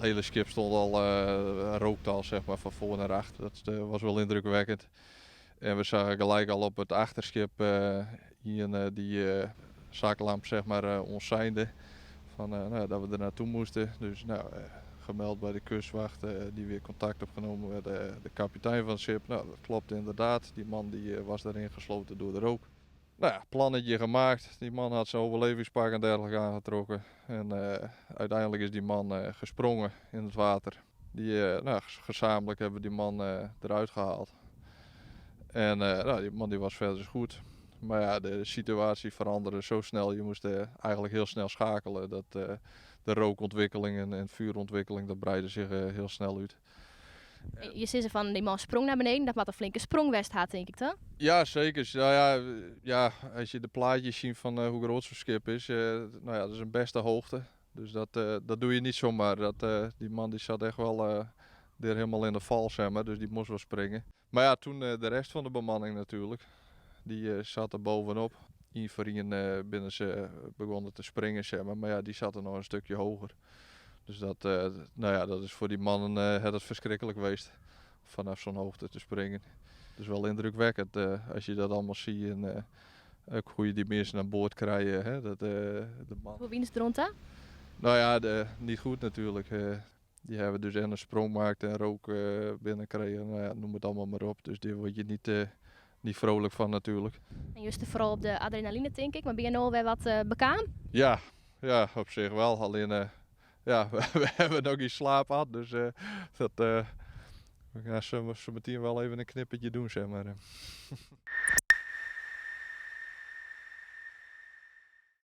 It hiele skip stond al, rookte al zeg maar, van voor naar achter. Dat was wel indrukwekkend. En we zagen gelijk al op het achterschip ien die zaklamp zeg maar, ons seinde. Van, nou, dat we er naartoe moesten. Dus nou, gemeld bij de kustwacht, die weer contact opgenomen met de kapitein van het schip. Nou, dat klopt inderdaad. Die man die was daarin gesloten door de rook. Nou ja, plannetje gemaakt. Die man had zijn overlevingspak en dergelijke aangetrokken. En uiteindelijk is die man gesprongen in het water. Die, nou, gezamenlijk hebben we die man eruit gehaald. En nou, die man die was verder goed. Maar ja, de situatie veranderde zo snel. Je moest eigenlijk heel snel schakelen. Dat, de rookontwikkeling en vuurontwikkeling, dat breidde zich heel snel uit. Je zegt van die man sprong naar beneden, dat moet een flinke sprong west had, denk ik toch? Ja, zeker. Nou ja, ja, als je de plaatjes ziet van hoe groot zo'n schip is, nou ja, dat is een beste hoogte. Dus dat doe je niet zomaar. Die man die zat echt wel er helemaal in de val, zeg maar, dus die moest wel springen. Maar ja, toen de rest van de bemanning natuurlijk, die zat er bovenop. Eén voor één binnen ze begonnen te springen, zeg maar. Maar ja, die zaten nog een stukje hoger. Dus dat, nou ja, dat is voor die mannen het verschrikkelijk geweest. Vanaf zo'n hoogte te springen. Het is wel indrukwekkend als je dat allemaal ziet. En ook hoe je die mensen aan boord krijgt. Hè, dat, de man. Hoe wiens rond hè? Nou ja, niet goed natuurlijk. Die hebben dus en een sprong gemaakt en rook binnenkregen. Nou ja, noem het allemaal maar op. Dus daar word je niet vrolijk van natuurlijk. En juist vooral op de adrenaline denk ik. Maar ben je nou weer wat bekaan? Ja, ja, op zich wel. Alleen ja, we hebben nog geen slaap gehad. Dus dat, we gaan zo meteen wel even een knippertje doen, zeg maar.